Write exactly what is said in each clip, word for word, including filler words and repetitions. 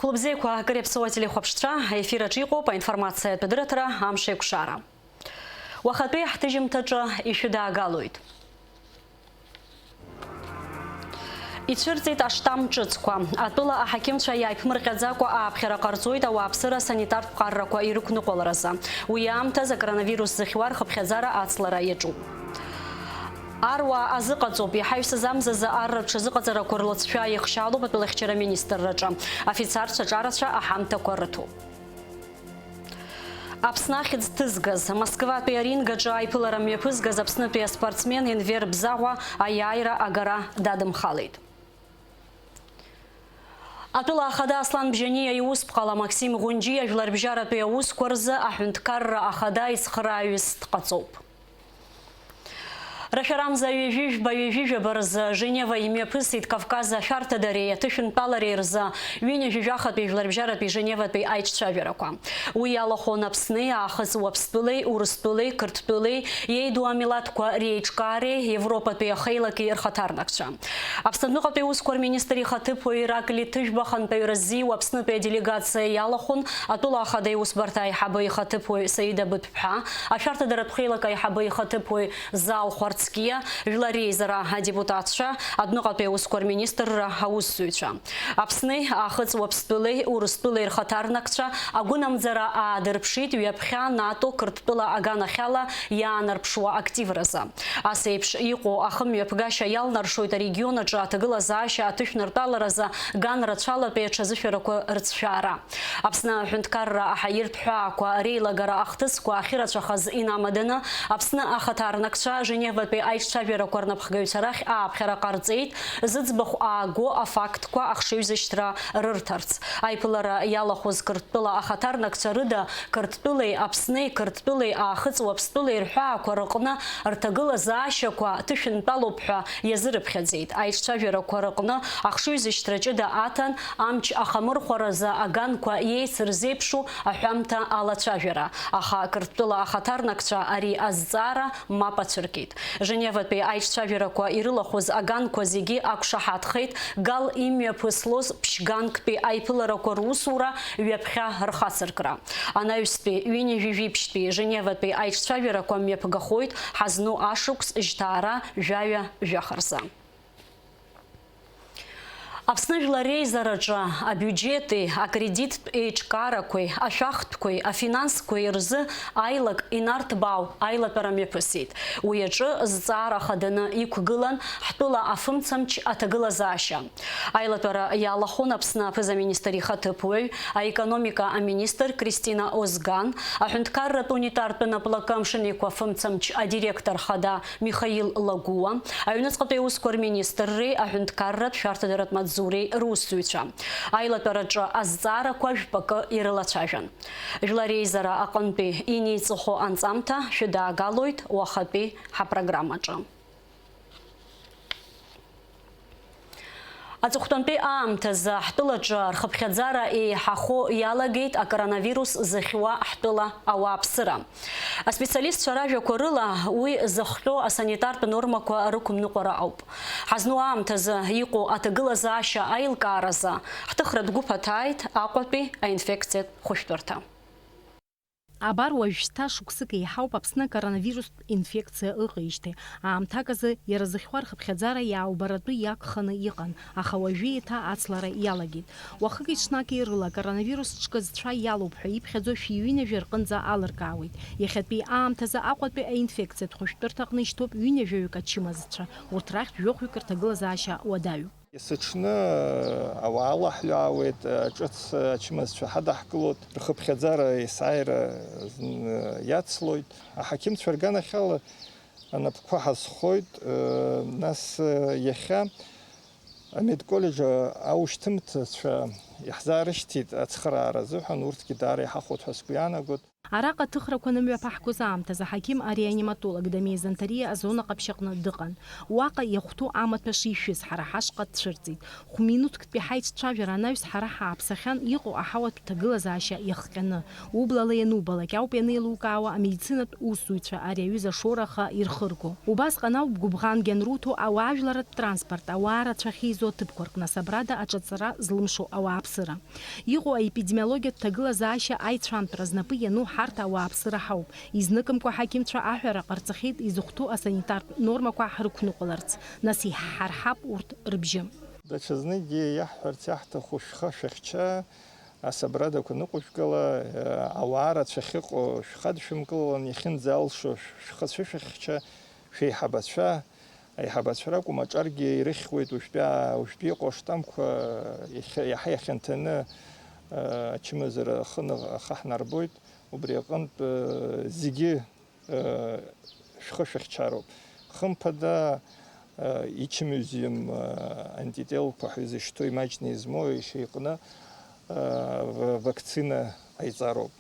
Лыбзиақәа, акыр иаԥсоу ателехәаԥшцәа, аефир аҿы иҟоуп аинформациатә адырраҭара «Амш еиқәшара». Уахатәи ҳҭыжьымҭаҿы ишәыдаагалоит. Ицәырҵит аштамм ҿыцқәа. Атәыла аҳақьымцәа иааиԥмырҟьаӡакәа ааԥхьара ҟарҵоит ауааԥсыра асанитартә ԥҟаррақәа ирықәныҟәаларазы. Уи аамҭазы акоронавирус зыхьуа рхыԥхьаӡара ацлара иаҿуп. Аруаа азыҟаҵоуп, иҳаҩсыз амзазы арра рҽазыҟаҵарақәа рлыҵшәа иахшьалоуп атәылахьчара министрраҿы. Афицарцәа ҿарацәа аҳамҭақәа рыҭоуп. Аԥсны ахьӡ ҭызгаз, Москватәи аринг аҿы аиԥылара мҩаԥызгаз Аԥснытәи аспортсмен Енвер Бзагәа аиааира агара дадымхалеит. Атәыла ахада Аслан Бжьаниа иусԥҟала Максим Ӷәынџьиа жәларбжьаратәи аусқәа рзы аҳәынҭқарра ахада ицхырааҩыс дҟаҵоуп. Рашәарамза ҩажәи жәба-ҩажәи жәаба рзы Женева имҩаԥысит Кавказ ашәарҭадареи аҭышәынтәалареи рзы ҩынҩажәи жәахатәи жәларбжьаратәи Женеватәи аиҿцәажәарақәа. Уи иалахәын Аԥсни, Аахыҵ Уаԥстәылеи, Урыстәылеи, Қырҭтәылеи, иеидоу амилаҭқәа реиҿкаареи Европатәи ахеилаки рхаҭарнакцәа. Аԥсны адәныҟатәи аусқәа рминистр ихаҭыԥуаҩ Ираклий Ҭыжәба ахантәаҩра ззиуа Аԥснытәи аделегациа иалахәын атәыла ахада иусбарҭа аиҳабы ихаҭыԥуаҩ Саида Быҭәԥҳа, ашәарҭадаратә хеилак аиҳабы ихаҭыԥуаҩ Зал Хәарцкиа, жәлар реизара адепутатцәа, адәныҟатәи аусқәа рминистрра аусзуҩцәа. Аԥсни, Аахыҵ Уаԥстәылеи, Урыстәылеи рхаҭарнакцәа агәынамӡара аадырԥшит ҩаԥхьа НАТО Қырҭтәыла аганахьала иаанарԥшуа активразы. Ас еиԥш иҟоу ахымҩаԥгашьа иалнаршоит арегион аҿы аҭагылазаашьа аҭышәнартәаларазы ган рацәалатәи аҽазышәарақәа рыцәшәаара. Аԥсны аҳәынҭқарра аҳаиртә ҳәаақәа реилагара ахҭысқәа ахьырацәахаз инамаданы, Аԥсны ахаҭарнакцәа Женеватәи аиҿцәажәарақәа рнапхгаҩцәа рахь ааԥхьара ҟарҵеит, зыӡбахә ааго афактқәа ахшыҩзышьҭра рырҭарц. Аиԥылара иалахәыз Қырҭтәыла ахаҭарнакцәа рыда Қырҭтәылеи Аԥсни, Қырҭтәылеи Аахыҵ Уаԥстәылеи рҳәаақәа рыҟны рҭагылазаашьақәа ҭышәынтәалоуп ҳәа иазырыԥхьаӡеит. Аиҿцәажәарақәа рыҟны ахшыҩзышьҭра ҷыда аҭан, амч ахамырхәаразы аганқәа иеицырзеиԥшу аҳәамҭа алацәажәара. Аха Қырҭтәыла ахаҭарнакцәа ари азҵаара мап ацәыркит. Женеватәи аиҿцәажәарақәа ирылахәыз аганқәа зегьы ақәшаҳаҭхеит, Гал имҩаԥыслоз ԥшьганктәи аиԥыларақәа русура ҩаԥхьа рхацыркра. Анаҩстәи ҩынҩажәи жәиԥшьтәи Женеватәи аиҿцәажәарақәа мҩаԥгахоит ҳазну ашықәс жьҭаара жәаҩа жәаха рзы. Аԥсны Жәлар Реизараҿы абиуџьети акредиттә еиҿкаарақәеи, ашәахтәқәеи, афинансқәеи рзы аилак инарҭбаау аилатәара мҩаԥысит. Уи аҿы зҵаара хаданы иқәгылан ҳтәыла афымцамч аҭагылазаашьа. Аилатәара иалахәын Аԥсны аԥыза-министр ихаҭыԥуаҩ, аекономика аминистр Кристина Озган, аҳәынҭқарратә унитартә наплакы амшын еиқәа афымцамч адиректор хада Михаил Лагәуа, аҩныҵҟатәи аусқәа рминистрреи аҳәынҭқарратә шәарҭадаратә маҵзуреи русзуҩцәа. Аилатәараҿы азҵаарақәа жәпакы ирылацәажәан. Жәлар реизара аҟынтәи инеиҵыху анҵамҭа шәыдаагалоит уахатәи ҳапрограммаҿы. Аҵыхәтәантәи аамҭазы ҳтәылаҿы рхыԥхьаӡара еиҳахо иалагеит акоронавирус зыхьуа ҳтәыла ауааԥсыра. Аспециалистцәа ражәақәа рыла, уи зыхҟьо асанитартә нормақәа рықәымныҟәара ауп. Ҳазну аамҭазы иҟоу аҭагылазаашьа аилкааразы ҳҭыхратә гәыԥ аҭааит Аҟәатәи аинфекциатә хәышәтәырҭа. Абар уажәшьҭа шықәсык еиҳауп Аԥсны акоронавирустә инфекциа ыҟеижьҭеи. Аамҭак азы иара зыхьуа рхыԥхьаӡара иааубаратәы иагханы иҟан, аха уажәы еиҭа ацлара иалагеит. Уахыки-ҽнаки рыла акоронавирус ҿкы зцәа иалоуп ҳәа иԥхьаӡо шәи ҩынҩажәа рҟынӡа алыркаауеит. Иахьатәи аамҭазы Аҟәатәи аинфекциатә хәышәтәырҭа аҟны ишьҭоуп ҩынҩажәаҩык ачымазцәа, урҭ рахь жәохәҩык рҭагылазаашьа уадаҩуп. Есыҽны ауаа алаҳҩаауеит, ҿыц ачымазцәа ҳадаҳкылоит, рхыԥхьаӡара есааира зны иацлоит. Аҳақьымцәа рганахьала анапқәа ҳазхоит, нас иахьа амедколлеџь аушьҭымҭацәа иаҳзаарышьҭит ацхыраара азыҳәан, урҭгьы даара иҳахәоит ҳәа сгәы иаанагоит. Араҟа аҭыхрақәа анымҩаԥаҳгоз аамҭазы аҳақьым ареаниматолог Дамеи Занҭариа азона ҟаԥшь аҟны дыҟан. Уаҟа иахәҭоу амаҭәа шишәыз ҳара ҳашҟа дцәырҵит. Хә-минуҭктәи ҳаиццәажәара анаҩс ҳара ҳааԥсахьан иҟоу аҳауатә ҭагылазаашьа иахҟьаны. Ублала ианубалак ауп ианеилукаауа амедицинатә усзуҩцәа ари аҩыза шоура ахы ирхырго. Убасҟан ауп гәыбӷангьы анруҭо ауаажәларратә транспорт, ауаа рацәа ахьеизо аҭыԥқәа рҟны асабрада аҿаҵара злымшо ауааԥсыра. Иҟоу аепидемиологиатә ҭагылазаашьа аицәамтәра знапы иану ҳарҭ ауааԥсыра ҳауп. Изныкымкәа аҳақьымцәа аҳәара ҟарҵахьеит изыхәҭоу асанитартә нормақәа ҳрықәныҟәаларц. Нас иҳҳарҳап урҭ рыбжьы. Даҽазныкгьы иаҳҳәарц иаҳҭаху, шәхы шәыхьча, асабрадақәа ныҟәышәгала, ауаа рацәа ахьыҟоу шәхадшәымкылалан, иахьынӡалшо шәхы цәышәыхьча, шәеиҳабацәа, аиҳабацәа ракәым, аҿаргьы ирыхьуеит уажәтәи, уажәтәи иҟоу аштамқәа иахьа-, иаҳа иахьанҭаны, ачымазара ахы ны-, ахы ҳнарбоит, убри аҟынтә, зегьы, шәхы шәыхьчароуп. Хымԥада, ичымазаҩым, антителқәа ҳәа изышьҭоу имаҷны измоу иашьа иҟны, ва-, вакцина ҟаиҵароуп.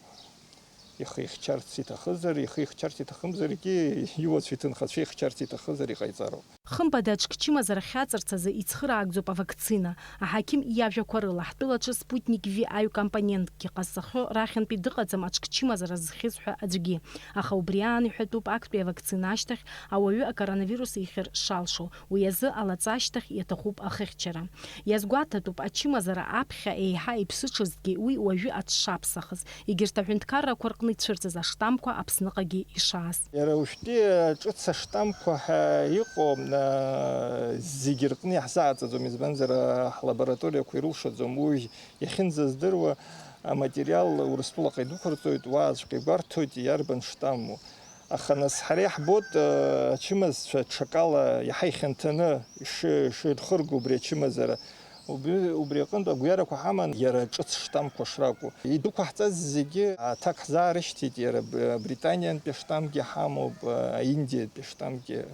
Ихы ихьчарц иҭахызар, ихы ихьчарц иҭахымзаргьы, иуацәа иҭынхацәа ихьчарц иҭахызар иҟаиҵароуп. Хымԥада аҿкчымазара хьаҵырц азы ицхыраагӡоуп авакцина. Аҳақьым иажәақәа рыла, ҳтәылаҿы Спутник V аҩ-компонентгьы ҟазҵахьоу рахьынтәи дыҟаӡам аҿкчымазара зхьыз ҳәа аӡәгьы. Аха убри аан иҳәатәуп актәи авакцина ашьҭахь ауаҩы акоронавирус ихьыр шалшо. Уи азы алаҵа ашьҭахь иаҭахуп ахыхьчара. Иазгәаҭатәуп, ачымазара аԥхьа еиҳа иԥсыҽызҭгьы уи уажәы аҽшаԥсахыз, егьырҭ аҳәынҭқаррақәа рҟны ицәырҵыз аштамқәа Аԥсныҟагьы ишааз. Иара уажәтәи ҿыц аштамқәа ҳәа иҟоу, а, зегьы рҟны иаҳзааӡаӡом, избанзар, а, ҳлабораториақәа ирылшаӡом. Уи иахьынӡаздыруа аматериал Урыстәылаҟа идәықәырҵоит, уааҵәҟьа игәарҭоит иарбан штамму. Аха нас ҳара иаҳбоит, э, ачымазцәа ҽакала иаҳа ихьанҭаны иши-, иширхырго убри ачымазара. Убри, убри аҟынтә агәҩарақәа ҳаман, иара ҿыц штамқәа шракәу. Идәықәаҳҵаз зегьы аҭак ҳзаарышьҭит, иара Б-, Британиантәи аштамгьы ҳамоуп, э, Индиатәи аштамгьы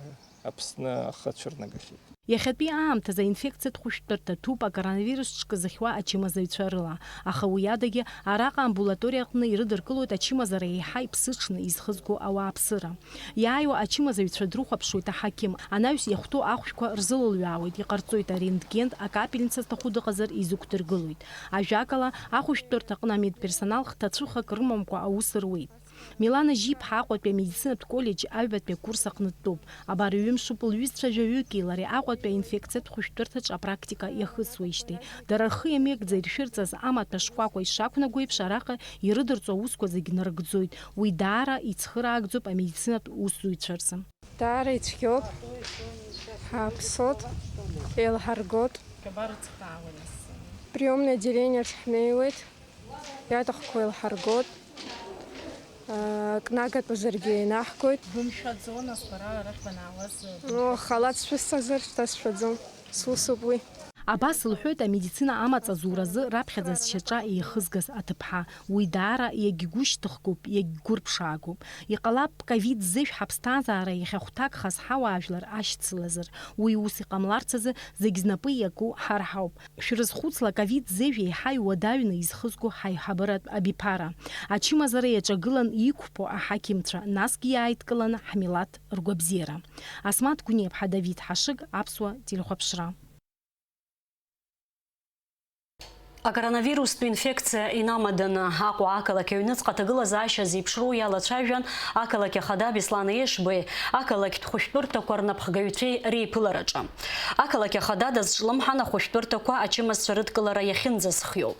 Аԥсны ахы ацәырнагахьеит. Иахьатәи аамҭазы аинфекциатә хәышәтәырҭа ҭәуп акоронавирус ҿкы зыхьуа ачымазаҩцәа рыла, аха уи адагьы араҟа амбулаториа аҟны ирыдыркылоит ачымазара еиҳа иԥсыҽны изхызго ауааԥсыра. Иааиуа ачымазаҩцәа дрыхәаԥшуеит аҳақьым, анаҩс иахәҭоу ахәшәқәа рзылылҩаауеит, иҟарҵоит арентген, акапельница зҭаху дыҟазар изықәдыргылоит. Ажәакала, ахәышәтәырҭаҟны амедперсонал хҭацәыхак рымамкәа аус руеит. Милана Жьиԥҳа Аҟәатәи амедицинатә коллеџь аҩбатәи акурс аҟны дтәоуп. Абар ҩымшуп лҩызцәа жәаҩыки лареи Аҟәатәи аинфекциатә хәышәтәырҭаҿ апрактика иахысуеижьҭеи. Дара рхы иамеигӡа иршәырҵаз амаҭәа шкәакәа ишақәнаго еиԥш, араҟа ирыдырҵо аусқәа зегь нарыгӡоит. Уи даара ицхыраагӡоуп амедицинатә усзуҩцәа рзы. Даара ицәгьоуп, ҳааԥсот, еилҳаргот. Приемное отделение аҿы ҳнеиуеит. Иаҭахқәоу еилҳаргоит. Кнагатәызаргьы еинаҳгоит. Бымшәаӡо, нас, бара арахь банаауаз? Ну, халаҭ сшәысҭазар, шьҭа сшәаӡом. Сусуп уи. Абас лҳәоит амедицина амаҵ азуразы раԥхьаӡа зшьаҿа еихызгаз аҭыԥҳа. Уи даара иагьгәышьҭыхгоуп, иагьгәырԥшаагоуп. Иҟалап, ковид зежә ҳаԥсҭазаара иахьахәҭакхаз ҳауаажәлар ашьцылазар. Уи ус иҟамларц азы зегь знапы иаку ҳара ҳауп. Шәрызхәыцла, ковид зежә еиҳа иуадаҩны изхызго ҳаиҳабыратә абиԥара. Ачымазара иаҿагылан иқәԥо аҳақьымцәа, насгьы иааидкыланы ҳмилаҭ ргәабзиара. Асмаҭ Гәниаԥҳа, Давид Ҳашыг, Аԥсуа телехәаԥшра. Акоронавирустә инфекциа инамаданы Аҟәа ақалақь аҩныҵҟа аҭагылазаашьа зеиԥшроу иалацәажәан ақалақь ахада Беслан Ешбеи ақалақьтә хәышәтәырҭақәа рнапхгаҩцәеи реиԥылараҿы. Ақалақь ахада дазҿлымҳан ахәышәтәырҭақәа ачымазцәа рыдкылара иахьынӡазхиоу.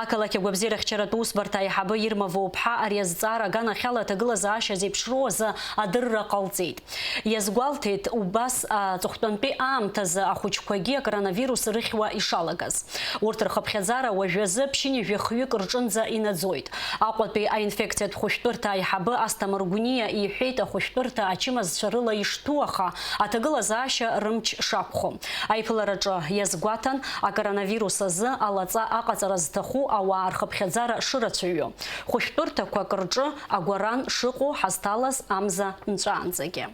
Ақалақь агәабзиарахьчаратә усбарҭа аиҳабы Ирма Воуԥҳа ари азҵаара аганахьала аҭагылазаашьа зеиԥшроу азы адырра ҟалҵеит. Иазгәалҭеит, убас аҵыхәтәантәи аамҭазы ахәыҷқәагьы акоронавирус рыхьуа ишалагаз. Урҭ рхыԥхьаӡара уажәазы ԥшьынҩажәи хҩык рҿынӡа инаӡоит. Аҟәатәи аинфекциатә хәышәтәырҭа аиҳабы Асҭамыр Гәниа иҳәеит, ахәышәтәырҭа ачымазцәа рыла ишҭәу, аха аҭагылазаашьа рымч шақәхо. Аиԥылараҿы иазгәаҭан, акоронавирус азы алаҵа аҟаҵара зҭаху ауаа рхыԥхьаӡара шырацәаҩу, хәышәтәырҭақәак рҿы агәаран шыҟоу ҳазҭалаз амза нҵәаанӡагьы.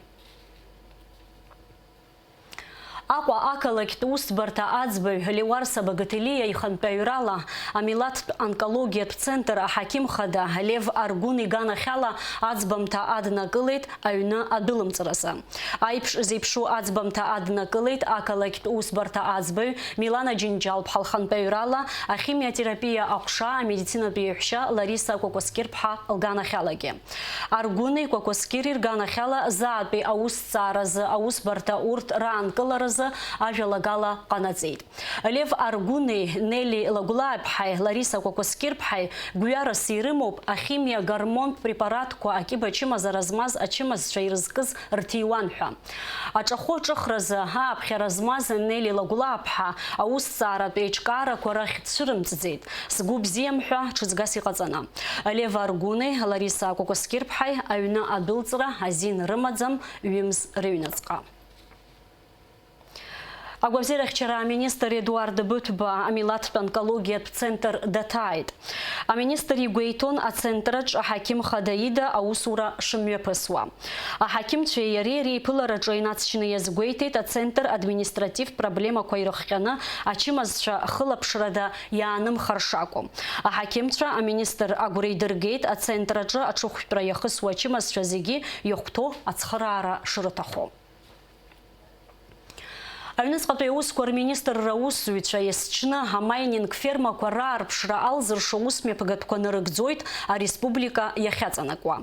Аҟәа ақалақьтә усбарҭа аӡбаҩ Леуарса Багаҭелиа ихантәаҩрала амилаҭтә онкологиатә центр аҳақьым хада Лев Аргәын иганахьала аӡбамҭа аднакылеит аҩны адәылымҵразы. Аиԥш зеиԥшу аӡбамҭа аднакылеит ақалақьтә усбарҭа аӡбаҩ Милана Џьынџьал-ԥҳа лхантәаҩрала ахимиотерапиа аҟәша амедицинатә еиҳәшьа Лариса Кәакәаскьыр-ԥҳа лганахьалагьы. Аргәыни Кәакәаскьыри рганахьала заатәи аусҭҵааразы аусбарҭа урҭ раанкыларазы ажәалагала ҟанаҵеит. Лев Аргәыни Нели Лагәлааԥҳаи Лариса Кәакәаскьыр-ԥҳаи гәҩарас ирымоуп ахимиа гормонтә препаратқәа акьыба чымазара змаз ачымазцәа ирызкыз рҭиуан ҳәа. Аҿахәы аҿыхразы ааԥхьара змаз Нели Лагәлааԥҳа аусҭҵааратә еиҿкаарақәа рахь дцәырымҵӡеит, сгәы бзиам ҳәа ҽыҵгас иҟаҵаны. Лев Аргәыни Лариса Кәакәаскьыр-ԥҳаи аҩны адәылҵра азин рымаӡам ҩымз рыҩныҵҟа. Агәабзиарахьчара аминистр Едуард Быҭәба амилаҭтә онкологиатә центр даҭааит. Аминистр игәеиҭон, ацентрҿ аҳақьым хада ида аусура шымҩаԥысуа. Аҳақьымцәеи иареи реиԥылараҿы инаҵшьны иазгәеиҭеит ацентр административтә проблемақәа ирыхҟьаны ачымазцәа хылаԥшрада иаанымхар шакәу. Аҳақьымцәа аминистр агәра идыргеит ацентр аҿы аҽыхәшәтәра иахысуа ачымазцәа зегьы иахәҭоу ацхыраара шрыҭаху. Аҩныҵҟатәи аусқәа рминистрра аусзуҩцәа есҽны амайнинг фермақәа раарԥшра алзыршо усмҩаԥгатәқәа нарыгӡоит ареспублика иахьаҵанакуа.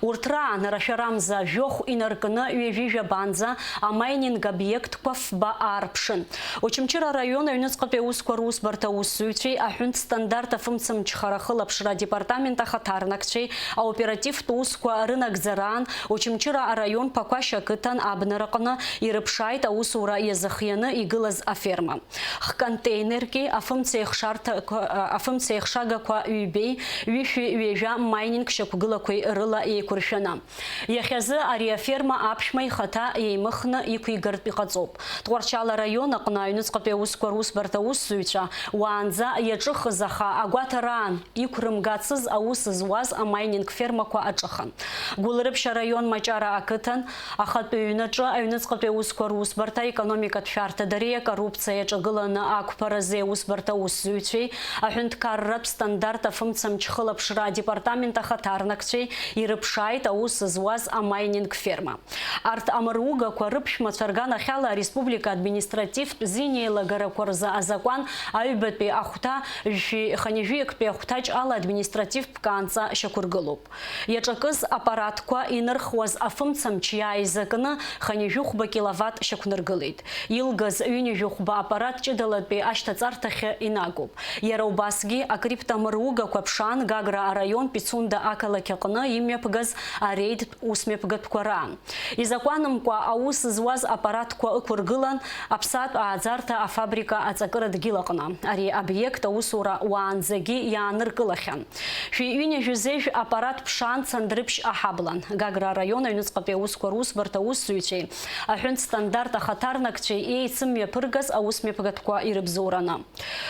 Урҭ раан рашәарамза жәохә инаркны ҩажәи жәабанӡа амайнинг обиектқәа фба аарԥшын. Очамчыра араион аҩныҵҟатәи аусқәа русбарҭа аусзуҩцәеи аҳәынҭ стандарт афымцамчхара ахылаԥшра адепартамент ахаҭарнакцәеи аоперативтә усқәа рынагӡараан Очамчыра араион Ԥақәашь ақыҭан абнараҟны ирыԥшааит аусура иазыхианы игылаз аферма. Хконтеинерки афымцеихшарҭақәа, афымцеихшагақәа ҩбеи ҩышәи ҩажәа майнинг шьақәгылақәеи рыла еиқәыршәаны. Иахьазы ари аферма аԥшәма ихаҭа еимыхны иқәигартә иҟаҵоуп. Тҟәарчал араион аҟны аҩныҵҟатәи аусқәа русбарҭа аусзуҩцәа уаанӡа иаҿыхыз, аха агәаҭараан иқәрымгацыз аус зуаз амайнинг фермақәа аҿыхан. Гәылрыԥшь араион Маҷара ақыҭан ахатәы ҩнаҿы аҩныҵҟатәи аусқәа русбарҭа аекономикатә шәарҭадареи акоррупциа иаҿагыланы ақәԥаразы аусбарҭа аусзуҩцәеи аҳәынҭқарратә стандарт афымцамч хылаԥшра адепартамент ахаҭарнакцәеи ирыԥшааит аус зуаз амайнинг ферма. Арҭ амыругақәа рыԥшәмацәа рганахьала ареспублика административтә зинеилагарақәа рзы азакәан аҩбатәи ахәҭа жәшәи хынҩажәи актәи ахәҭаҷ ала административтә каанҵа шьақәыргылоуп. Иаҿакыз аппаратқәа инырхуаз афымцамч иааизакны хынҩажәи хәба киловатт шьақәнаргылеит. Илгаз ҩынҩажәи хәба аппарат ҷыдалатәи ашьҭаҵарҭахьы инагоуп. Иара убасгьы акриптомыругақәа ԥшаан Гагра араион Пицунда ақалақь аҟны имҩаԥгаз арейдтә усмҩаԥгатәқәа раан. Изакәанымкәа аус зуаз аппаратқәа ықәыргылан, аԥсаатә ааӡарҭа афабрика аҵакыра дгьыл аҟны. Ари обиект аусура уаанӡагьы иааныркылахьан. Шәи ҩынҩажәи зежә аппарат ԥшаан Цандрыԥшь аҳаблан. Гагра араион аҩныҵҟатәи аусқәа русбарҭа аусзуҩцәеи аҳәынҭ стандарт ахаҭарнакцәеи еицымҩаԥыргаз аусмҩаԥгатәқәа ирыбзоураны.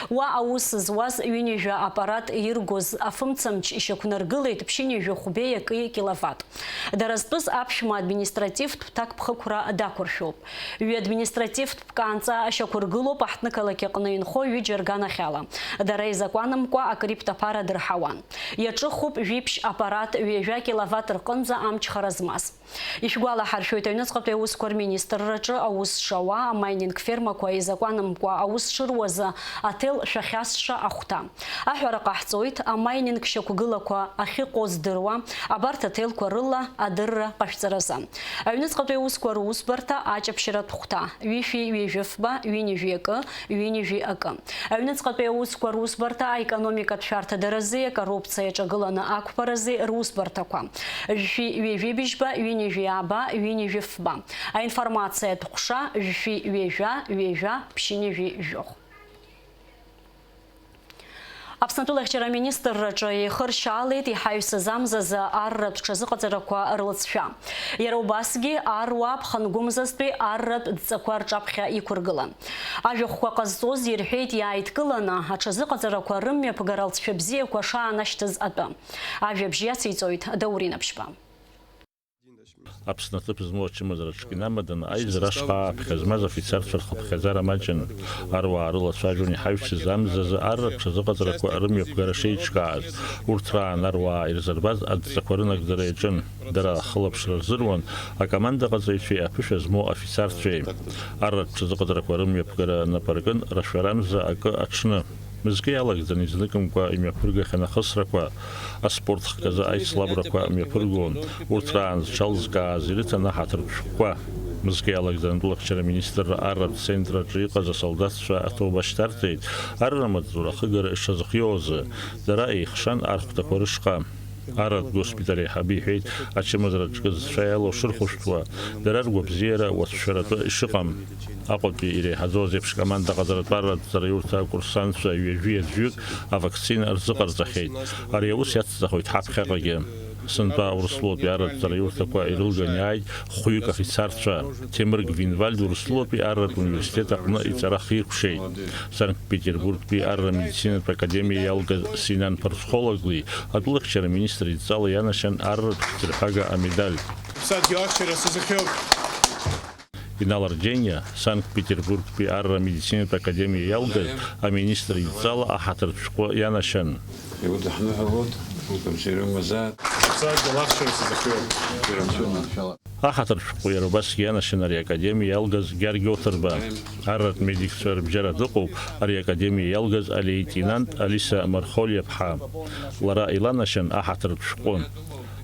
Уа аус зуаз ҩынҩажәа аппарат иргоз афымцамч ишьақәнаргылеит ԥшьынҩажәи хәбеи акы киловатт. Дара зтәыз аԥшәма административтә ҭакԥхықәра дақәыршәоуп. Ҩы административтә каанҵа шьақәыргылоуп аҳҭнықалақь аҟны инхо ҩыџьа рганахьала. Дара изакәанымкәа акриптоԥара дырҳауан. Иаҿыхуп жәиԥшь аппарат ҩажәа киловатт рҟынӡа амчхара змаз. Ишәгәалаҳаршәоит, аҩныҵҟатәи аусқәа рминистрраҿы аус шауа амайнинг фермақәа изакәанымкәа аус шыруазы аҭел шәахьасша ахәҭа. Аҳәара ҟаҳҵоит, амайнинг шьақәгылақәа ахьыҟоу здыруа, абарҭ аҭелқәа рыла адырра ҟашәҵаразы. Аҩныҵҟатәи аусқәа русбарҭа аҷаԥшьаратә хәҭа, ҩышәи ҩажәи фба, ҩынҩажәи акы, ҩынҩажәи акы. Аҩныҵҟатәи аусқәа русбарҭа аекономикатә шәарҭадаразы, акоррупциа иаҿагыланы ақәԥаразы русбарҭақәа. Жәшәи ҩажәи быжьба, ҩынҩажәи ааба, ҩынҩажәи фба. Аинформациатә ҟәша, жәшәи ҩажәа, ҩажәа, ԥшьынҩажәи жәохә. Аԥсны атәылахьчара аминистрраҿы еихыршьаалеит иҳаҩсыз амзазы арратә ҽазыҟаҵарақәа рылҵшәа. Иара убасгьы аруаа ԥхынгәымзазтәи арратә дҵақәа рҿаԥхьа иқәыргылан. Ажәахәқәа ҟазҵоз ирҳәеит иааидкыланы, аҽазыҟаҵарақәа рымҩаԥгара алҵшәа бзиақәа шаанашьҭыз атәы. Ажәабжь иациҵоит Даур Инаԥшьба. Аԥсны аҭыԥ змоу ачымазара ҿкы инамаданы аизара ашҟа ааԥхьа змаз афицарцәа рхыԥхьаӡара маҷын. Аруаа рылацәажәон иҳаҩсыз амзазы арратә ҽазыҟаҵарақәа рымҩаԥгара шеиҿкааз. Урҭ раан аруаа ирзырбаз адҵақәа рынагӡара иаҿын. Дара ахылаԥшра рзыруан акомандаҟаҵаҩцәеи аԥышәа змоу афицарцәеи. Арратә ҽазыҟаҵарақәа рымҩаԥгара нап аркын рашәарамза акы аҽны. Мызкы иалагӡаны изныкымкәа имҩаԥыргахьан ахысрақәа, аспорт хкы азы аицлабрақәа мҩаԥыргон, урҭ раан зҽалзкааз ирыҭан аҳаҭыртә шәҟәқәа. Мызкы иалагӡаны атәылахьчара министрра арратә центр аҿы иҟаз асолдаҭцәа аҭоуба шьҭарҵеит, арра амаҵзура ахыгара ишазыхиоу азы, дара еихшан архәҭақәа рышҟа. Арратә госпиталь аиҳабы иҳәеит, ачымазара ҿкы зцәа иалоу шырхәышәтәуа, дара ргәабзиара уацәшәаратәы ишыҟам. Аҟәатәи иреиҳаӡоу азеиԥш команда ҟаҵаратәы арратә ҵараиурҭа акурсантцәа ҩажәи аӡәҩык авакцина рзыҟарҵахьеит. Ари аус иацҵахоит ҳаԥхьаҟагьы. Сынтәа Урыстәылатәи арратә ҵараиурҭақәа ирылган иааит хәҩык афицарцәа. Ҭемыр Гвинвальд Урыстәылатәи арратә университет аҟны иҵара хиркәшеит. Санкт-Петербургтәи арра медицинатә академиа иалгаз Синаҭ Парсхолаглы атәылахьчара министр идҵала ианашьан арратә хьӡырҳәага амедаль. Иԥсадгьыл ахьчара сазыхиоуп. Инал Арџьениа, Санкт-Петербургтәи арра медицинатә академиа иалгаз аминистр идҵала аҳаҭыртә шәҟәы ианашьан. Иудыҳныҳәалоит, угәабзиара умазааит. Иԥсадгьыл ахьчара сазыхиоуп. Аҳаҭыртә шәҟәы иара убасгьы ианашьан ари академиа иалгаз Гьаргь Оҭырба. Арратә медикцәа рыбжьара дыҟоуп ари академиа иалгаз алеитенант Алиса Мархолиаԥҳа. Лара иланашьан аҳаҭыртә шәҟәы.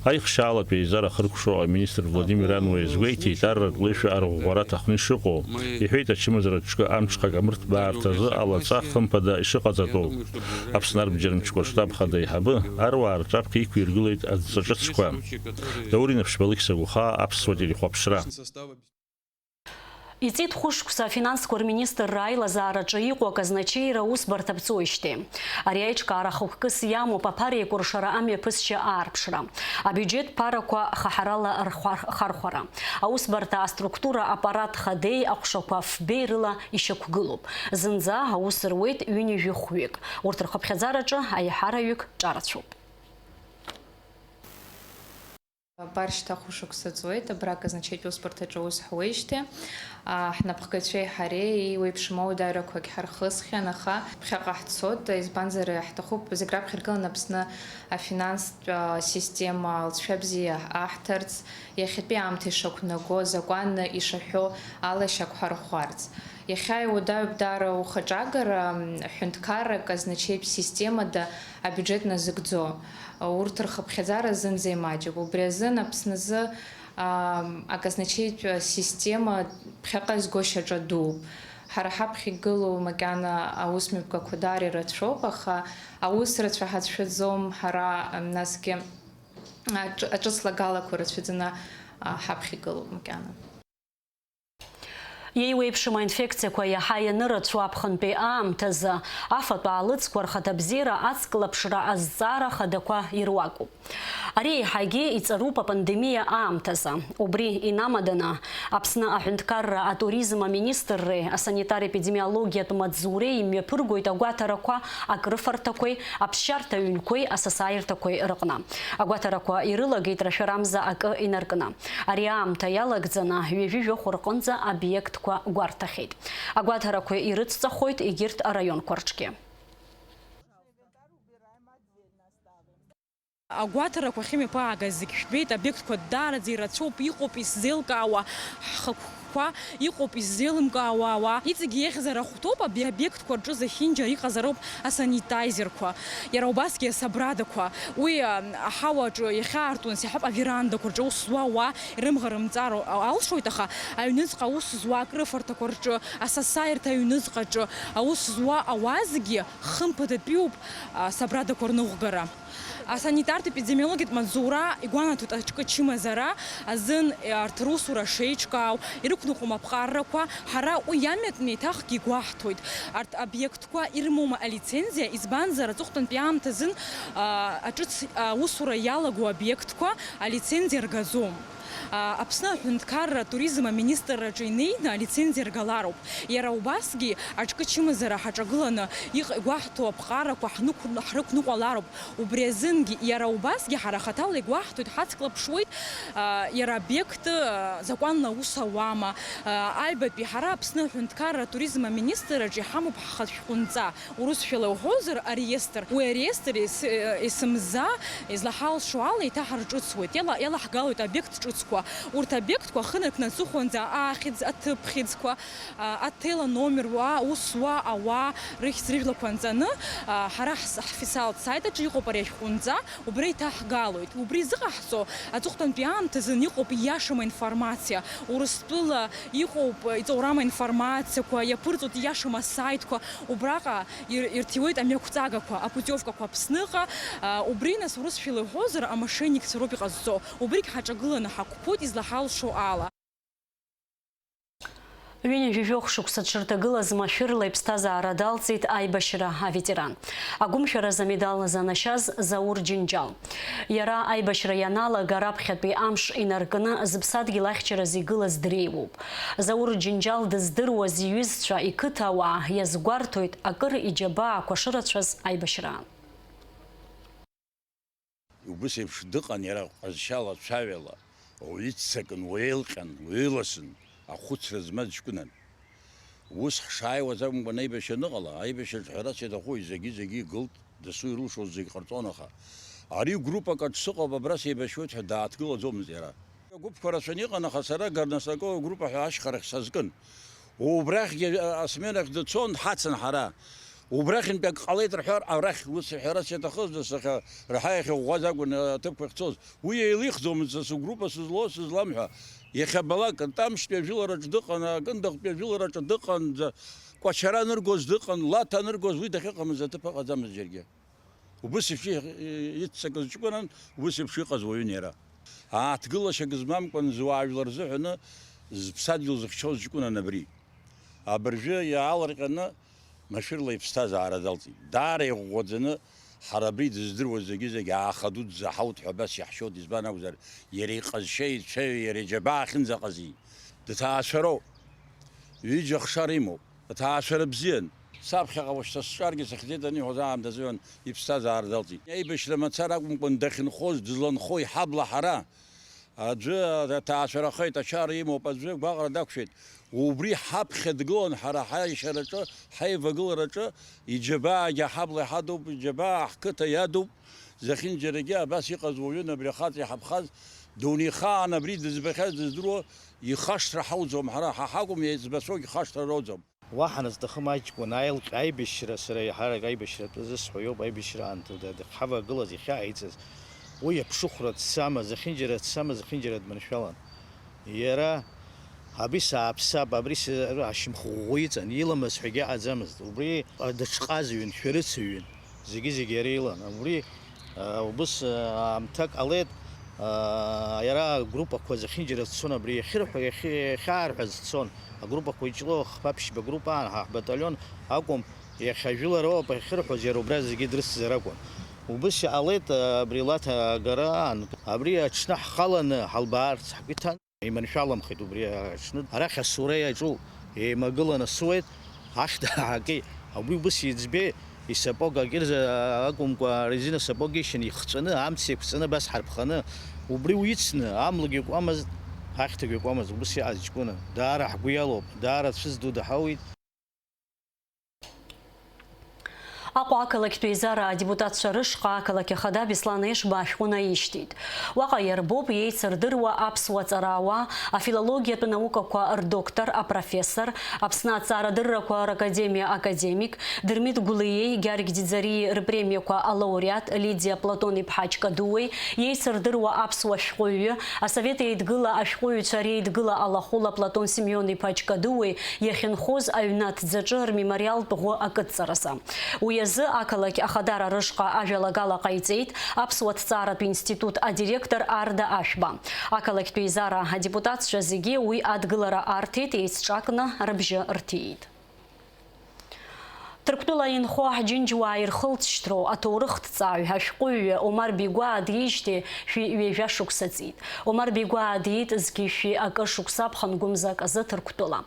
Аихшьаалатә еизара ахыркәшо аминистр Владимир Ануа иазгәеиҭеит, арратә леишәа арӷәӷәара аҭахны ишыҟоу. Иҳәеит, ачымазара ҿкы амҽхак амырҭбаарҭазы алаҵа хымԥада ишыҟаҵатәу. Аԥсны арбџьар мчқәа штаб хада аиҳабы аруаа рҿаԥхьа иқәиргылеит адҵа ҿыцқәа. Даур Инаԥшьба, Алықьса Гәыхаа, Аԥсуа телехәаԥшра. Иҵит хәышықәса афинансқәа рминистрра аилазаараҿы иҟоу аказначеира аусбарҭа аԥҵәоижьҭеи. Ари аиҿкаара хықәкыс иамоуп аԥара еикәыршара амҩаԥысшьа аарԥшра, абиуџьет ԥарақәа хаҳарала рхәар-, хархәара, аусбарҭа аструктура аппарат хадеи аҟәшақәа фбеи рыла ишьақәгылоуп. Зынӡа аус руеит ҩынҩажәи хәҩык. Урҭ рхыԥхьаӡараҿы аиҳараҩык ҿарацәоуп. Абар шьҭа хәышықәса ҵуеит, абра аказначеитә усбарҭаҿы аус ҳуеижьҭеи, а, ҳнапхгацәеи ҳареи еиуеиԥшым ауадаҩрақәагь ҳархысхьан, аха ԥхьаҟа ҳцоит, избанзар, ҳҭахуп зегь раԥхьа иргыланы Аԥсны афинанстә, а, система алҵшәа бзиа аҳҭарц, иахьатәи аамҭа ишақәнаго, азакәан ишаҳәо ала ишьақәҳарӷәӷәарц. Иахьа иуадаҩуп даара ухаҿагара, м, аҳәынҭқарра аказначеитә системада абиуџьет назыгӡо. Урҭ рхыԥхьаӡара зынӡа имаҷуп. Убри азын Аԥсназы, аа, аказначеитә система ԥхьаҟа изго шьаҿа дууп. Ҳара ҳаԥхьа игылоу макьана аусмҩаԥгақәа даара ирацәоуп, аха аус рацәа ҳацәшәаӡом ҳара, насгьы аҿ-, аҿыц лагалақәа рацәаӡаны, аа, ҳаԥхьа игылоуп макьана. Иеиуеиԥшым аинфекциақәа иаҳа ианырацәоу аԥхынтәи аамҭазы, афатә аалыҵқәа рхаҭабзиара ацклаԥшра азҵаара хадақәа ируакуп. Ари еиҳагьы иҵаруп апандемиа аамҭазы. Убри инамаданы, Аԥсны аҳәынҭқарра атуризм аминистрреи асанитар-епидемиологиатә маҵзуреи имҩаԥыргоит агәаҭарақәа акрыфарҭақәеи аԥсшьарҭа ҩнқәеи асасааирҭақәеи рыҟны. Агәаҭарақәа ирылагеит рашәарамза акы инаркны. Ари аамҭа иалагӡаны ҩажәи жәохә рҟынӡа обиектқәа гәарҭахьеит. Агәаҭарақәа ирыцҵахоит егьырҭ араионқәа рҿгьы. Агәаҭарақәа ахьымҩаԥаагаз зегь жәбеит, обиектқәа даараӡа ирацәоуп, иҟоуп исзеилкаауа ҳхықәкқәа, иҟоуп исзеилымкаауа ауаа. Иҵегь еиӷьзар ахәҭоуп, аби-, обиектқәа рҿы зехьынџьара иҟазароуп асанитайзерқәа. Иара убасгьы асабрадақәа. Уи, а, аҳауаҿы иахьаарту, нас иаҳауп, аверандақәа рҿы аус зуа ауаа ирымӷарымҵар алшоит, аха аҩныҵҟа аус зуа акрыфарҭақәа рҿы, асасааирҭа аҩныҵҟаҿы аус зуа ауаа зегьы хымԥадатәиуп, а, асабрадақәа рныҟәгара. Асанитартә-епидемиологиатә маҵзура игәанаҭоит аҿкы чымазара азын, арҭ русура шеиҿкаау, ирықәныҟәом аԥҟаррақәа, ҳара уи иамҩатәны еиҭахгьы игәаҳҭоит. Арҭ обиектқәа ирымоума алицензиа, избанзар, аҵыхәтәантәи аамҭазын, а, аҿыц, аусура иалаго обиектқәа алицензиа ргаӡом. А, Аԥсны аҳәынҭқарра атуризм аминистрраҿы инеины алицензиа ргалароуп. Иара убасгьы аҿкы чымазара ҳаҿагыланы иҟ-, игәаҳҭо аԥҟарақәа ҳнықәырн-, ҳрықәныҟәалароуп. Убри азынгьы, иара убасгьы ҳара хаҭала игәаҳҭоит, ҳацклаԥшуеит, а, иара обиект, а, закәанла аус ауама, а, аҩбатәи ҳара Аԥсны аҳәынҭқарра атуризм аминистрраҿы иҳамоуп ҳхатә шәҟәынҵа. Урысшәала иуҳәозар, ареестр. Уи ареестр ес-, есымза излаҳалшо ала еиҭаҳарҿыцуеит. Иала-, иалаҳгалоит обиект ҿыцқәа. Урҭ обиектқәа ахы наҭнарсыхуанӡа аахьӡ, аҭыԥхьӡқәа, а, аҭел аномер, уа, ус уа, ауаа рыхьӡ-рыжәлақәа анҵаны, а, ҳара ҳс-, ҳфисалтә сайт аҿы иҟоуп ари ашәҟәынҵа, убра еиҭаҳгалоит. Убри зыҟаҳҵо аҵыхәтәантәи аамҭазын иҟоуп ииашам аинформациа. Урыстәыла иҟоуп иҵоурам аинформациақәа, иаԥырҵоит ииашам асаитқәа, убраҟа ир-, ирҭиуеит амҩақәҵагақәа, апутиовкақәа Аԥсныҟа. А, убри, нас, урысшәала иҳәозар, амошенникцәа роуп иҟазҵо. Убригь ҳаҿагыланы ҳақәԥоит излаҳалшо ала. Ҩынҩажәижәохә шықәса дшырҭагылаз машәырла иԥсҭазаара далҵит аибашьра аветеран. Агәымшәараз амедал занашьаз Заур Џьынџьал. Иара аибашьра ианалага раԥхьатәи амш инаркны зыԥсадгьыл ахьчараз игылаз дреиуоуп. Заур Џьынџьал дыздыруаз иҩызцәа, иқыҭауаа иазгәарҭоит акыр иџьабаақәа шырацәаз аибашьраан. Убыс еиԥш дыҟан иара ҟазшьала, цәаҩала, уаҩы иццакын, уаҩы еилҟьан, уаҩы иласын, ахәыцра змаз ҷкәынан. Ус ҳшааиуаз акәымкәан, аибашьра аныҟала, аибашьраҿы ҳәарас иаҭаху зегьы-зегьы игылт, дасу ирылшоз зегь ҟарҵон, аха ари гәруппак аҿы сыҟоуп, абра сеибашьуеит ҳәа дааҭгылаӡомызт иара. Агәыԥқәа рацәаны иҟан, аха сара Горнасакови агруппа ҳәа ашьхарахь сазкын. Убрахьгьы, а, асменахь дцон, дҳацын ҳара. Убрахьынтәи ак ҟалеит рҳәар, арахь ус иҳәарас иаҭахыз, нас, аха раҳа иахьыӷәӷәаз акәын аҭыԥқәа ахьцоз. Уи еилихӡомызт, са сыгруппа сызлоу, сызлам ҳәа. Иахьабалак, Тамшьтәи ажәылараҿ дыҟан, Кындыӷтәи ажәылараҿы дыҟанӡа, Кәачара аныргоз дыҟан, Лаҭа аныргоз, уи дахьыҟамыз аҭыԥ ыҟаӡамызт џьаргьы. Убыс еиԥш иццакыз ҷкәынан, убыс еиԥш иҟаз уаҩын иара. Ааҭгылашьак змамкәан, зуаажәлар рзыҳәаны зыԥсадгьыл зыхьчоз ҷкәынан абри. Абыржәы иаалырҟьаны машәырла иԥсҭазаара далҵит. Даара иӷәӷәаӡаны, ҳара абри дыздыруаз зегьы-зегь ааха дуӡӡа ҳауҭ ҳәа абас иаҳшьоит, избан акәзар, иара иҟазшьа, ицәаҩа, иара иџьабаа ахьынӡаҟази. Дҭаацәароуп. Ҩыџьа ахшара имоуп. Аҭаацәара бзиан. Саԥхьаҟа уашьҭа сҿаргьы сыхьӡеит аниҳәоз аамҭазыҳәан иԥсҭазаара далҵит. Аибашьра мацара акәымкәан дахьынхоз, дызланхо иҳабла ҳара. Аӡәы аҭаацәарахеит, ачара имоуп, аӡәы гәаҟра дақәшәеит. Убри ҳаԥхьа дгылан ҳара ҳаишьараҿы, ҳаивагылараҿы, иџьабаагьы аҳабла иҳадуп, иџьабаа ҳқыҭа иадуп. Зехьынџьарагьы абас иҟаз уаҩын абри ахаҵа иҳаԥхаз, дунеихаан абри дызбахьаз дыздыруа, ихашҭра ҳауӡом ҳара, ҳа ҳакәым, еиҵбацәоугь хашҭра роуӡом. Уаҳа назҭахым аҷкәын аилҟьа аибашьра, сара еиҳарак аибашьратәы зысҳәо иоуп, аибашьра аамҭа да-, дахьҳавагылаз, иахьааиҵаз. Уи аԥшыхәра дцама, зехьынџьара дцама, зехьынџьара дманшәалан. Иара, абри сааԥсап, абри са-, ашьамхы ӷәӷәа иҵан, иламаз ҳәагьы аҟаӡамызт. Убри дыҽҟазаҩын, шәарыцаҩын. Зегьы-зегьы иара илан. Убри, а, убыс, а, аамҭак ҟалеит, а, иара агруппақәа зехьынџьара дцон, абри иахьырҳәо, иахьы-, иахьаарҳәаз дцон. Агруппақәа иҿлоу хԥа-ԥшьба группа аан, ҳа ҳбаталион акәым, иахьа жәылароуп иахьырҳәоз, иара убра зегьы дрыцзар акәын. Убыс иҟалеит, а, абри Лаҭа агара аан. Абри аҽны ҳхаланы ҳалбаарц ҳгәы иҭан. Иманшәаламхеит убри аҽны. Арахь асура иаҿу еимагылан асуеит, ахьҭа аҳаки. Абри убыс иӡбеи, исапог акирза акәымкәа, арезина сапог ишьан ихҵәаны, амца еиқәҵаны, абас ҳарԥханы, убри уицны, амлагьы куамызт, ахьҭагьы куамызт, убыс иҟаз ҷкәына. Даара ҳгәы иалоуп, даара цәыз ду даҳауит. Аҟәа ақалақьтә еизара адепутатцәа рышҟа ақалақь ахада Беслан Ешба ашәҟәы наишьҭит. Уаҟа иарбоуп иеицырдыруа аԥсуа ҵарауаа, афилологиатә наукақәа рдоктор, апрофессор, Аԥсны аҭҵаарадыррақәа ракадемиа академик Дырмит Гәлиеи Гьаргь Ӡиӡарии рпремиақәа алауреат Лидиа Платон-иԥҳа Ҷкадуеи, иеицырдыруа аԥсуа шәҟәыҩҩы, Асовет Еидгыла ашәҟәыҩҩцәа реидгыла алахәыла Платон Семион-иԥа Ҷкадуеи иахьынхоз аҩны аҭӡаҿы рмемориалтә ӷәы акыдҵаразы. Уи азы ақалақь Ахадара рышҟа ажәалагала ҟаиҵеит Аԥсуа ҭҵааратә институт адиректор Арда Ашәба. Ақалақьтә еизара адепутатцәа зегьы уи адгылара арҭеит, еицҿакны рыбжьы рҭиит. Ҭырқәтәыла инхо ҳџьынџьуаа ирхылҵшьҭроу аҭоурыхҭҵааҩ, ашәҟәыҩҩы Омар Бигәаа диижьҭеи шәи ҩажәа шықәса ҵит. Омар Бигәаа диит зқьи шәи акы шықәса ԥхынгәымзак азы Ҭырқәтәыла.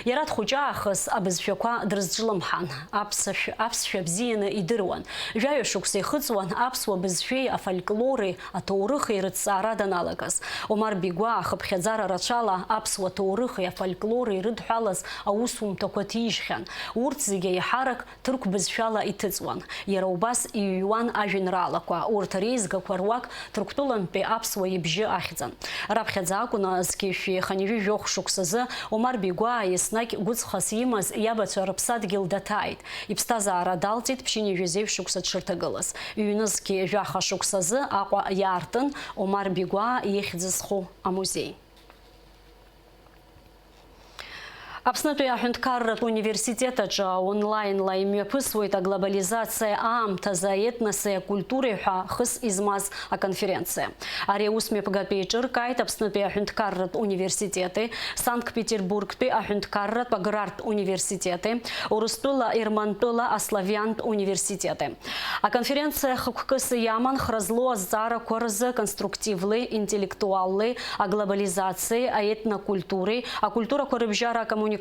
Иара дхәыҷы аахыс абызшәақәа дрызҿлымҳан, аԥсашә-, аԥсшәа бзианы идыруан. Жәаҩа шықәса ихыҵуан аԥсуа бызшәеи афольклори аҭоурыхи рыҭҵаара даналагаз. Омар Бигәаа хыԥхьаӡара рацәала аԥсуа ҭоурыхи афольклори ирыдҳәалаз аусумҭақәа ҭижьхьан. Урҭ зегьы еиҳарак ҭырқә бызшәала иҭыҵуан. Иара убас иҩуан ажәеинраалақәа, урҭ реизгақәа руак Ҭырқәтәылантәи аԥсуа ибжьы ахьӡын. Раԥхьаӡа акәын зқьи шәи хынҩажәи жәохә шықәсазы Омар Бигәаа еснагь гәыҵхас имаз иабацәа рыԥсадгьыл даҭааит. Иԥсҭазаара далҵит ԥшьынҩажәи зеижә шықәса дшырҭагылаз. Ҩнызқьи жәаха шықәсазы Аҟәа иаартын Омар Бигәаа ихьӡ зху амузеи. Аԥснытәи аҳәынҭқарратә университет аҿы онлаинла имҩаԥысуеит аглобализациа аамҭазы аетноси акультуреи ҳәа хыс измаз аконференциа. Ари аус мҩаԥгатәи еиҿыркааит Аԥснытәи аҳәынҭқарратә университети, Санкт-Петербургтәи аҳәынҭқарратә аграртә университети, Урыстәыла, Ермантәыла аславиантә университети. Аконференциа хықәкыс иаман хра злоу азҵаарақәа рзы конструктивлеи интеллектуаллеи аглобализациеи, аетнокультуреи, акультурақәа рыбжьара акоммуникациақәеи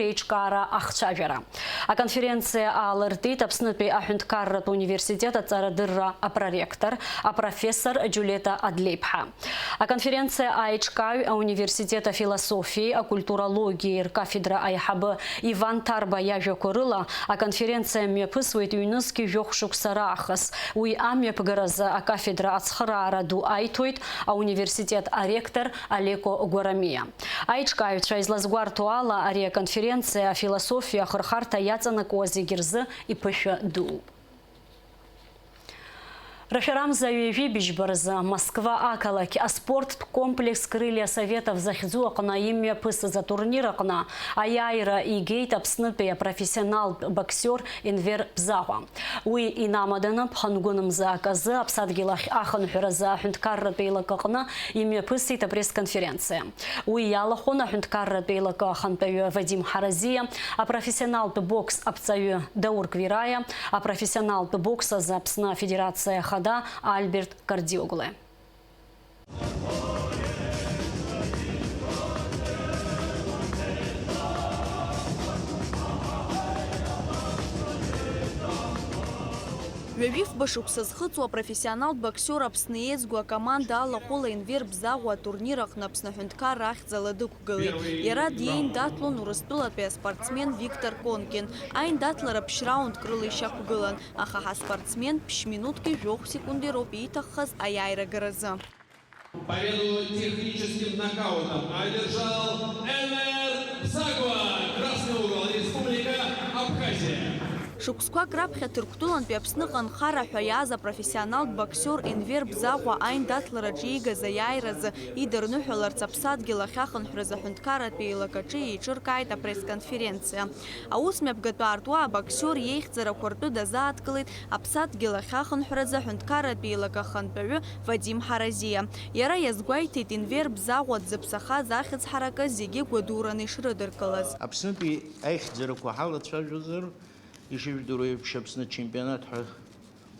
реиҿкаара ахцәажәара. Аконференциа аалыртит Аԥснытәи аҳәынҭқарратә университет аҵарадырра апроректор, апрофессор Џьулиета Адлеиԥҳа. Аконференциа аиҿкааҩ, ауниверситет афилософиеи акультурологиеи ркафедра аиҳабы Иван Ҭарба иажәақәа рыла, аконференциа мҩаԥысуеит ҩнызқьи жәохә шықәса раахыс. Уи амҩаԥгаразы акафедра ацхыраара ду аиҭоит ауниверситет аректор Алеко Гәарамиа. Аиҿкааҩцәа излазгәарҭо ала, ари аконференциа афилософиа ахырхарҭа иаҵанакуа зегьы рзы иԥышәа дууп. Рашәарамза ҩажәи быжьба рзы Москва ақалақь аспорттә комплекс Крылья Советов захьӡу аҟны имҩаԥысыз атурнир аҟны аиааира игеит Аԥснытәи апрофессионалтә боксиор Енвер Бзагәа. Уи инамаданы ԥхынгәынмза аказы аԥсадгьыл ахь ахынҳәразы аҳәынҭқарратә еилакы аҟны имҩаԥысит апресс-конференциа. Уи иалахәын аҳәынҭқарратә еилакы ахантәаҩы Вадим Ҳаразиа, апрофессионалтә бокс аԥҵаҩы Даур Гвираиа, апрофессионалтә бокс азы Аԥсны Афедерациа Ахада Альберт Кардиогле. Ҩажәифба шықәса зхыҵуа апрофессионалтә боксиор Аԥсны еизгоу акоманда алахәыла Енвер Бзагәа атурнир аҟны Аԥсны аҳәынҭқарра ахьӡала дықәгылеит. Иара диеин даҭлон Урыстәылатәи аспортсмен Виктор Конкин. Аиндаҭлара ԥшь раундк рыла ишьақәгылан, аха ҳаспортсмен ԥшь минуҭки жәохә секунди роуп ииҭаххаз аиааира агаразы. Победу техническим нокаутом одержал Энвер Бзагва, красный угол, Республика Абхазия. Шықәсқәак раԥхьа Ҭырқәтәылантәи Аԥсныҟа нхара ҳәа иааз апрофессионалтә боксиор Енвер Бзагәа аиндаҭлараҿы иигаз аиааиразы идырныҳәаларц аԥсадгьыл ахь ахынҳәразы аҳәынҭқарратә еилакаҿы еиҿыркааит апресс-конференциа. Аус мҩаԥгатәы аартуа абоксиор иеихьӡарақәа ртәы дазааҭгылеит Аԥсадгьыл ахь ахынҳәразы аҳәынҭқарратә еилакы ахантәаҩы Вадим Ҳаразиа. Иара иазгәеиҭеит, Енвер Бзагәа дзыԥсахаз ахьӡ ҳаракы зегьы гәадураны ишрыдыркылаз. Аԥснытәи аихьӡарақәа ҳалацәажәозар, ишыжәдыруа еиԥш, Аԥсны ачемпионат ҳәа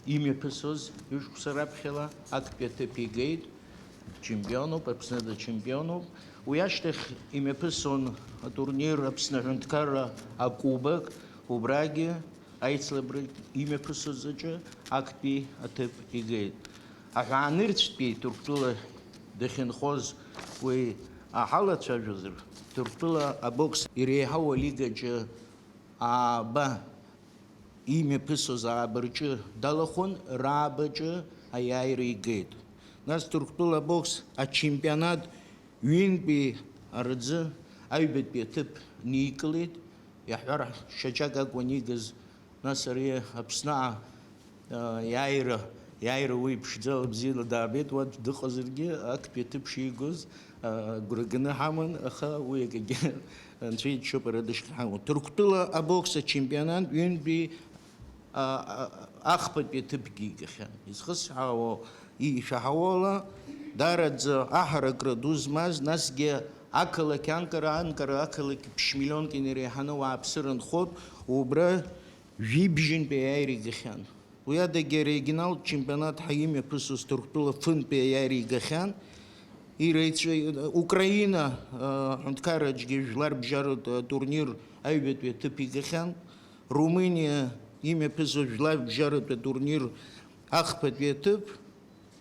имҩаԥысуаз ҩышықәса раԥхьала актәи аҭыԥ игеит, чемпионуп, Аԥсны дачемпионуп. Уи ашьҭахь имҩаԥысон атурнир Аԥсны аҳәынҭқарра акубок, убрагьы аицлабра имҩаԥысыз аҿы актәи аҭыԥ игеит. Аҳәаанырцәтәи Ҭырқәтәыла дахьынхоз уи аҳалацәажәозар, Ҭырқәтәыла абокс иреиҳау алигаҿы ааба имҩаԥысуаз ааба рҿы далахәын, рааба аҿы аиааира игеит. Нас Ҭырқәтәыла абокс ачемпионат ҩынтәи арӡы аҩбатәи аҭыԥ никылеит, иаҳҳәар, шьаҿак акәын игыз. Нас ари Аԥсны а, иааира, иааира уи ԥшӡала бзиала даабеит, уа дыҟазаргьы, актәи аҭыԥ шигоз, а, агәра ганы ҳаман, аха уи акгьы Анцәа иџьшьоуп, ара дышьҭҳауа. Ҭырқәтәыла абокс ачемпионат ҩынтәи, а, а, ахԥатәи аҭыԥгьы игахьан. Изхысҳәаауа, ишәаҳауала, даараӡа аҳаракра ду змаз, насгьы ақалақь Анкара, Анкара ақалақь ԥшь миллионк инареиҳаны уааԥсыра нхоит, убра Жәибжьынтәи аиааира игахьан. Уи адагьы арегионалтә чемпионат ҳәа имҩаԥысуаз Ҭырқәтәыла фынтәи аиааира игахьан. Иреицәа-, Украина, а, аҳәынҭқарраҿгьы жәларбжьаратә, а, турнир аҩбатәи аҭыԥ игахьан. Румыниа имҩаԥысуаз жәларбжьаратә атурнир ахԥатәи аҭыԥ.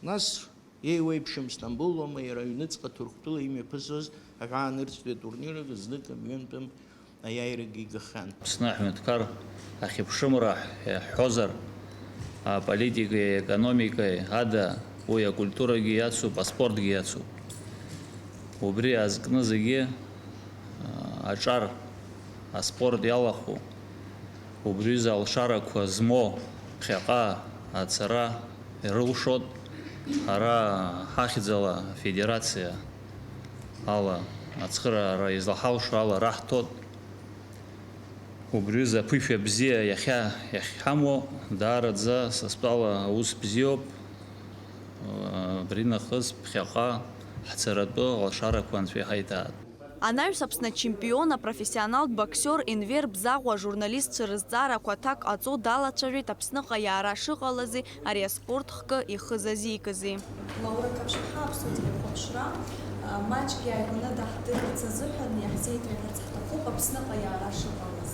Нас еиуеиԥшым Стамбул аума, иара аҩныҵҟа Ҭырқәтәыла имҩаԥысуаз аҳәаанырцәтәи атурнир знык мҩынтәым аиааирагьы игахьан. Аԥсны аҳәынҭқар ахьыԥшымра ҳҳәозар, аполитикеи аекономикеи ада уи акультурагьы иацуп, аспортгьы иацуп. Убри аазкны зегьы, а, аҿар, аспорт иалахәу, убриазы алшарақәа змоу ԥхьаҟа ацара ирылшоит. Ара ҳахьӡала афедерациа ала ацхыраара излаҳалшо ала раҳҭоит. Убриазы аԥышәа бзиа иахьа иахьҳамоу даараӡа са стәала аус бзиоуп. Абри нахыс ԥхьаҟа ҳцаратәы алшарақәа анцәа иҳаиҭаат. Анаҩс Аԥсны ачемпион, апрофессионалтә боксиор Енвер Бзаӷәа ажурналистцәа рызҵаарақәа аҭак ҟаҵо далацәажәеит Аԥсныҟа иаара шыҟалази ари аспорт хкы ихы зазикызи. Лаура Қаԥшьԥҳа, Аԥсуа телехәаԥшра, а, маҷк иааигәаны даҳдырырц азыҳәан иаҳзеиҭаҳәарц ҳҭахуп Аԥсныҟа иаара шыҟалаз.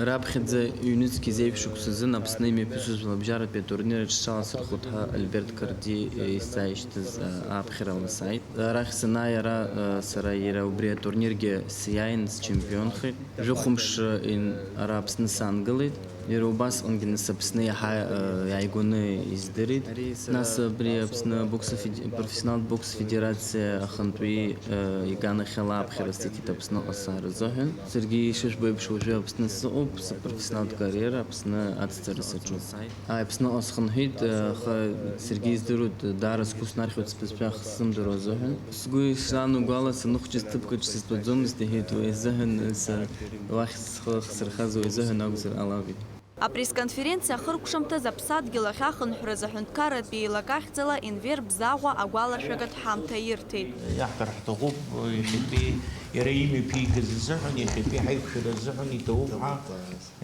Раԥхьаӡа ҩнызқь зеиԥш шықәсазын Аԥсны имҩаԥысуаз жәлабжьаратәи атурнир аҿы сҽаласырхәит ҳәа Альберт Қарди, э, исзааишьҭыз, э, ааԥхьара ласааит. Арахь санааи ара, э, сара иара убри атурниргьы сиааин, счемпионхеит. Жәохәымш, э, ин-, ара Аԥсны саангылеит. Иара убасҟангьы нас Аԥсны иаҳа, э, иааигәаны издырит. Нас абри Аԥсны абокс афеде-, профессионалтә бокс федерациа ахантәаҩы, э, иганахьала аԥхьара сиҭеит Аԥсныҟа сцаара азыҳәан. Саргьы ишыжәбо еиԥш уажәы Аԥсны сыҟоуп, сыпрофессионалтә кариера Аԥсны ацҵара саҿуп. Ааи, Аԥсныҟа схынҳәит, э, аха саргьы издыруеит, даара сгәы снархьуеит сбызшәа ахсымдыруа азыҳәан. Сгәы ишаанагәала, саныхәҷыз ҭыԥкаҿ сызтәаӡомызт, иҳәеит, уи азыҳәан, са уахь схы ахсырхаз уи азыҳәан акәзар ҟалап, иҳәеит. Апресс-конференциа ахыркәшамҭаз аԥсадгьыл ахь ахынҳәразы аҳәынҭқарратә еилак ахьӡала Енвер Бзаӷәа агәалашәагатә ҳамҭа ирҭеит. Иаҳҳәар ҳҭахуп, иахьатәи иара имҩаԥигаз азыҳәан, иахьатәи ҳаиқәшәара азыҳәан иҭабуп ҳәа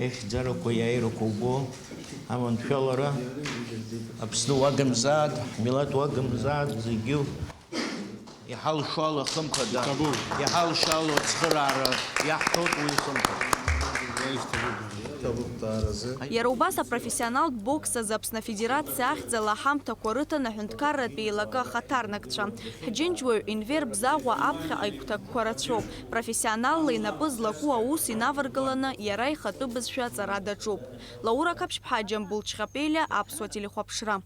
ихьӡарақәа иааирақәа убо аманшәалара, Аԥсны уагымзааит, ҳмилаҭ уагымзааит, зегьы. Иҳалшо ала, хымԥада, иҭабуп. Иҳалшо ала ацхыраара иаҳҭоит уи, хымԥада. Иҭабуп даараӡа. Иара убас апрофессионалтә бокс азы Аԥсны Афедерациа ахьӡала аҳамҭақәа рыҭан аҳәынҭқарратә еилакы ахаҭарнакцәа. Ҳџьынџьуаҩ Енвер Бзаӷәа аԥхьаҟа игәҭакқәа рацәоуп. Профессионалла инапы злаку аус инаваргыланы иара ихатәы бызшәа аҵара даҿуп. Лаура Қаԥшьԥҳа, Џьамбул Чхапелиа, Аԥсуа телехәаԥшра.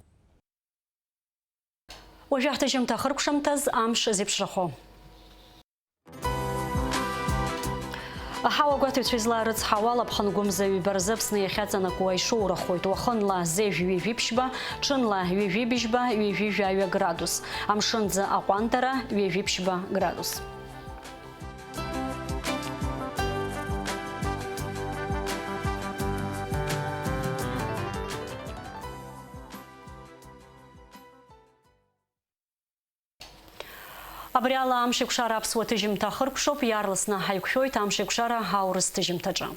Уажәы ҳҭыжьымҭа ахыркәшамҭаз амш зеиԥшрахо. Аҳауа гәаҭаҩцәа излаарыцҳауа ала, ԥхынгәымза ҩба рзы Аԥсны иахьаҵанакуа ишоурахоит, уахынла зежә ҩажәи ԥшьба, ҽынла ҩажәи быжьба, ҩажәи жәаҩа градус, амшынӡы аҟәандара ҩажәи ԥшьба градус. Абри ала Амшеикәшара аԥсуа ҭыжьымҭа ахыркәшоуп, иаарласны ҳаиқәшәоит Амшеикәшара аурыс ҭыжьымҭаҿы.